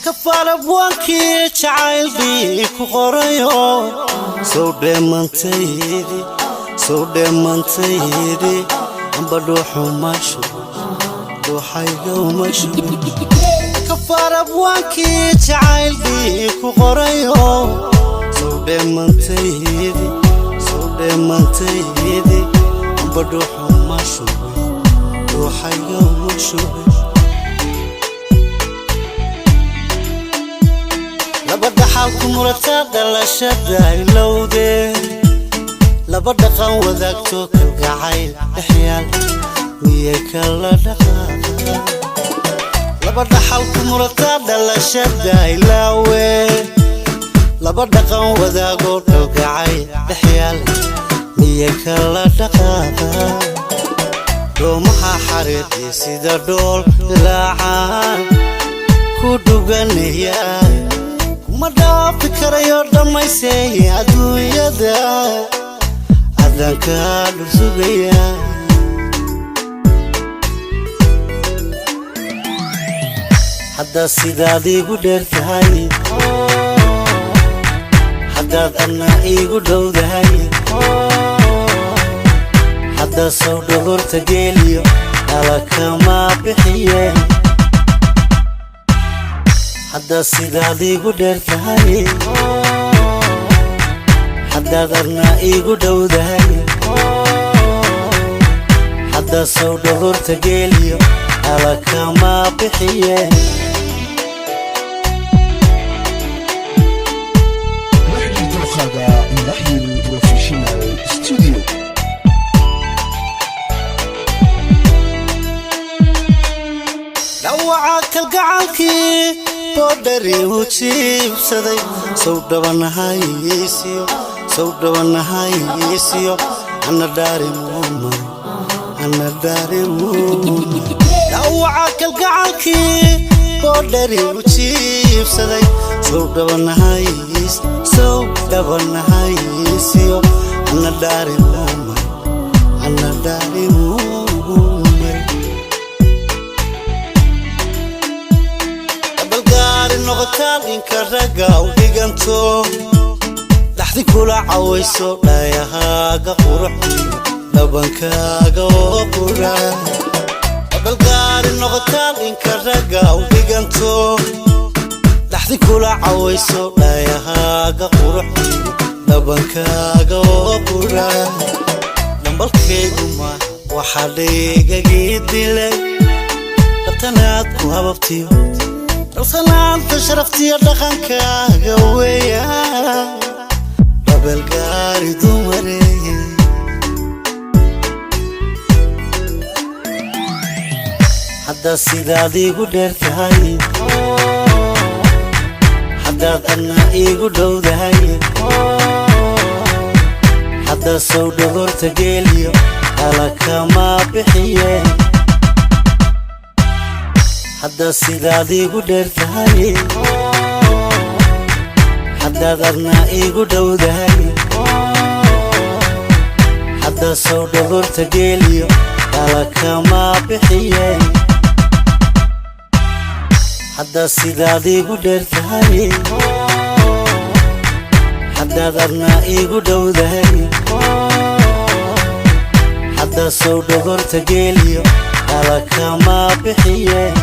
Kafaalabwaankii jacaylbii ku qorayo, sow dheemantaydi, sow dheemantaydi, amba dhuuxu mashu dhuuxayga umashu. Kafaalabwaankii jacaylbii ku qorayo, sow dheemantaydi, sow dheemantaydi, amba dhuuxu mashu dhuuxayga umashu. Laba dhaxal ku murata dhalashada ilowde, laba dhaqan wadaagto kalgacayl dhexyaal, miyay kala dhaqaaqa? Laba dhaxal ku murata dhalashada ilaawe, laba dhaqan wadaago kalgacayl dhexyaal, miyay kala dhaqaaqa? Doomaha xariiqii sida dhool dilaacaan ku dhuganaya, ma dhaafi karayo dhammaysay adduunyada, adankaa dhul sugaya. Haddaad sidaad iigu dheer tahay, haddaad adna iigu dhowdahay, haddaad sow dhogorta geeliyo dhala kama bixiyeen. Haddaad sidaad iigu dheer tahay, haddaad adna iigu dhowdahay, haddaad sow dhogorta geeliyo dhala kama bixiyeen. Waxii dookhaaga Nahil Professional Studio. Dhawaca kalgacalkii boodhari u jiibsaday, sow dhabanahaysiyo, sow dhabanahaysiyo, ana dhaarimuumar, ana dhaarimuumar. Dhawaca kalgacalkii boodhari u jiibsaday, sow dhabanahays, sow dhabanahaysiyo, ana dhaarimuumar, ana dhaarimuumar. Balgaari noqotaa ninka ragga u dhiganto, dhaxdi kula cawayso, dhaayahaaga quruxdiyo dhabankaaga oo qura. Balgaari noqotaa ninka ragga u dhiganto, dhaxdi kula cawayso, dhaayahaaga quruxdiyo dhabankaaga oo qura. Dhambalkaygu ma waxaa dhiigagii dilay dhabtanaad ku hababtiyo, dhowsanaanta sharaftiyo dhaqankaaga weeya, dhabeelgaari dumare. Haddaad sidaad iigu dheer tahay, haddaad adna iigu dhowdahay, haddaad sow dhogorta geeliyo dhala kama bixiyeen. Haddaad sidaad iigu dheer tahay, haddaad adna iigu dhowdahay, haddaad sow dhogorta geeliyo dhala kama bixiyeen. Haddaad sidaad iigu dheer tahay, haddaad adna iigu dhowdahay, haddaad sow dhogorta geeliyo dhala kama bixiyeen.